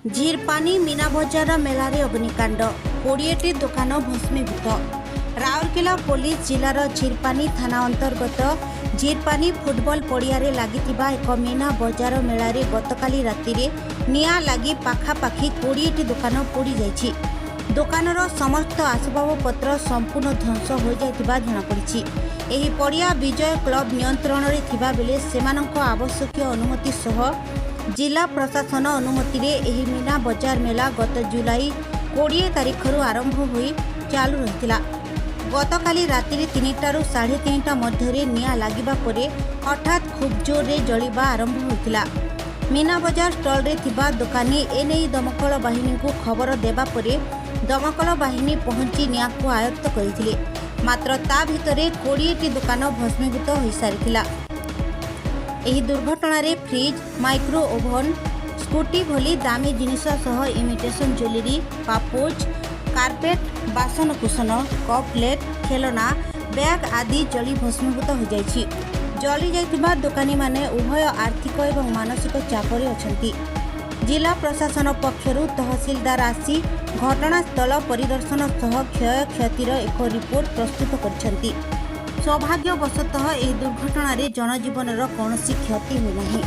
ଝିରପାନି ମୀନାବଜାର ମେଳାରେ ଅଗ୍ନିକାଣ୍ଡ, 20ଟି ଦୋକାନ ଭସ୍ମୀଭୂତ। ରାଉରକେଲା ପୋଲିସ ଜିଲ୍ଲାର ଝିରପାନି ଥାନା ଅନ୍ତର୍ଗତ ଝିରପାନି ଫୁଟବଲ ପଡ଼ିଆରେ ଲାଗିଥିବା ଏକ ମୀନା ବଜାର ମେଳାରେ ଗତକାଲି ରାତିରେ ନିଆଁ ଲାଗି ପାଖାପାଖି 20ଟି ଦୋକାନ ପୋଡ଼ିଯାଇଛି। ଦୋକାନର ସମସ୍ତ ଆସବାବପତ୍ର ସମ୍ପୂର୍ଣ୍ଣ ଧ୍ୱଂସ ହୋଇଯାଇଥିବା ଜଣାପଡ଼ିଛି। ଏହି ପଡ଼ିଆ ବିଜୟ କ୍ଲବ ନିୟନ୍ତ୍ରଣରେ ଥିବାବେଳେ ସେମାନଙ୍କ ଆବଶ୍ୟକୀୟ ଅନୁମତି ସହ ଜିଲ୍ଲା ପ୍ରଶାସନ ଅନୁମତିରେ ଏହି ମୀନା ବଜାର ମେଳା ଗତ ଜୁଲାଇ 20 ତାରିଖରୁ ଆରମ୍ଭ ହୋଇ ଚାଲୁ ରହିଥିଲା। ଗତକାଲି ରାତିରେ 3ଟାରୁ 3:30 ମଧ୍ୟରେ ନିଆଁ ଲାଗିବା ପରେ ହଠାତ୍ ଖୁବ୍ ଜୋରରେ ଜଳିବା ଆରମ୍ଭ ହୋଇଥିଲା। ମୀନା ବଜାର ଷ୍ଟଲରେ ଥିବା ଦୋକାନୀ ଏନେଇ ଦମକଳ ବାହିନୀକୁ ଖବର ଦେବା ପରେ ଦମକଳ ବାହିନୀ ପହଞ୍ଚି ନିଆଁକୁ ଆୟତ୍ତ କରିଥିଲେ। ମାତ୍ର ତା ଭିତରେ 20ଟି ଦୋକାନ ଭସ୍ମୀଭୂତ ହୋଇସାରିଥିଲା। ଏହି ଦୁର୍ଘଟଣାରେ ଫ୍ରିଜ୍, ମାଇକ୍ରୋ ଓଭନ୍, ସ୍କୁଟି ଭଳି ଦାମୀ ଜିନିଷ ସହ ଇମିଟେସନ୍ ଜୁଏଲାରୀ, ପାପୋଜ, କାର୍ପେଟ, ବାସନକୁସନ, କପ୍ ପ୍ଲେଟ୍, ଖେଳନା, ବ୍ୟାଗ୍ ଆଦି ଜଳି ଭସ୍ମୀଭୂତ ହୋଇଯାଇଛି। ଜଳି ଯାଇଥିବା ଦୋକାନୀମାନେ ଉଭୟ ଆର୍ଥିକ ଏବଂ ମାନସିକ ଚାପରେ ଅଛନ୍ତି। ଜିଲ୍ଲା ପ୍ରଶାସନ ପକ୍ଷରୁ ତହସିଲଦାର ଆସି ଘଟଣାସ୍ଥଳ ପରିଦର୍ଶନ ସହ କ୍ଷୟକ୍ଷତିର ଏକ ରିପୋର୍ଟ ପ୍ରସ୍ତୁତ କରିଛନ୍ତି। ସୌଭାଗ୍ୟବଶତଃ ଏହି ଦୁର୍ଘଟଣାରେ ଜନଜୀବନର କୌଣସି କ୍ଷତି ହୋଇନାହିଁ।